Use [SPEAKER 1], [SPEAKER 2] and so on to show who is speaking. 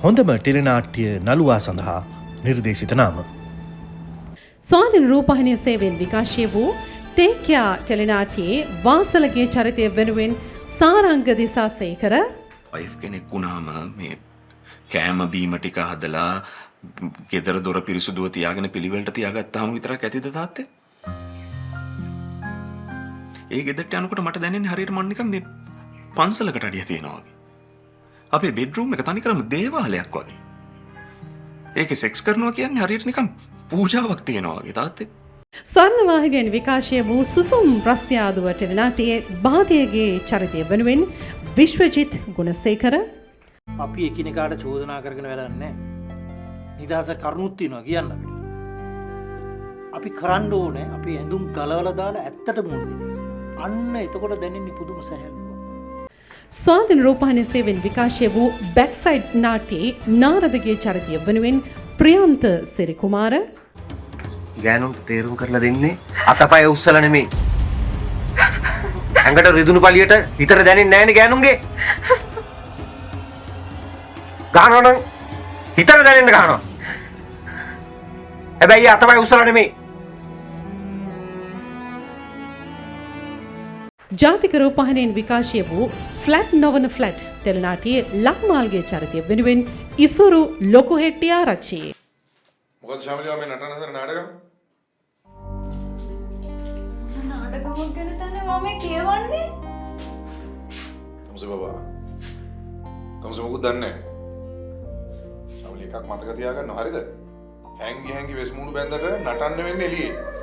[SPEAKER 1] හොඳම ටෙලිනාට්‍ය නළුවා සඳහා නිර්දේශිත නාම.
[SPEAKER 2] ස්වාධීන රූපවාහිනිය සේවයෙන් විකාශය වූ ටේක් කෙයා ටෙලිනාට්‍යයේ වාසලගේ චරිතය වෙනුවෙන් සාරංග දිසාසේකර.
[SPEAKER 3] වයිෆ් කෙනෙක් වුණාම මේ කෑම බීම ටික හදලා ගෙදර දොර පිරිසුදුව තියාගෙන පිළිවෙලට තියාගත්තාම විතරක් ඇතිද තාත්තේ? ඒ ගෙදරට යනකොට මට දැනෙන්නේ හරියට මං නිකන් මේ පන්සලකට අඩිය තියනවා වගේ. අපේ බෙඩ්රූම් එක තනිකරම දේවාලයක් වගේ. ඒකේ සෙක්ස් කරනවා කියන්නේ හරියට නිකන් පූජාවක් තියනවා වගේ තාත්තේ.
[SPEAKER 2] ස්වර්ණ වාහිනියෙන් විකාශය වූ සුසුම් රස්තියාදුව ටෙලිනාට්‍යයේ බාදියගේ චරිතය වෙනුවෙන් විශ්වජිත් ගුණසේකර.
[SPEAKER 4] අපි එකිනෙකාට චෝදනා කරගෙන වැඩක් නැහැ. නිදහස කරුණුත් තියෙනවා කියන්න අපිට. අපි කරන්න ඕනේ අපි ඇඳුම් ගලවලා දාලා ඇත්තට මුහුණ දෙන එක. අන්න එතකොට දැනෙන්නේ පුදුම සැහැල්ලුවක්.
[SPEAKER 2] ස්වාධීන රූපවාහිනී සේවයෙන් විකාශය වූ බැක්සයිඩ් නාට්‍යයේ නාරදගේ චරිතය වෙනුවෙන් ප්‍රියන්ත සිරිකුමාර.
[SPEAKER 5] ගෑනුන්ට තේරුම් කරලා දෙන්නේ අතපය උස්සලා නෙමෙයි. ඇඟට රිදුණු පළියට හිතට දැනෙන්නේ නැහැනේ ගෑනුන්ගේ. ගහනවා නම් හිතට දැනෙන්න ගහනවා. හැබැයි අතපය උස්සලා නෙමෙයි.
[SPEAKER 2] ජාතික රූපවාහිනියෙන් විකාශය වූ ෆ්ලැට් නොවන ෆ්ලැට් ටෙලිනාට්‍යයේ ලක්මාල්ගේ චරිතය වෙනුවෙන් ඉසුරු ලොකුහෙට්ටිආරච්චි.
[SPEAKER 6] මොකද ශාමලියා මේ නටන හදන නාටකම?
[SPEAKER 7] නාටකමක් ගැන තමයි මම මේ කියවන්නේ.
[SPEAKER 6] තමුසේ බබා. තමුසේ මොකුත් දන්නේ නැහැ. ශාමලි එකක් මතක තියාගන්න හරිද? හැංගි හැංගි වෙස් මූණු බැන්දට නටන්න වෙන්නේ එළියේ.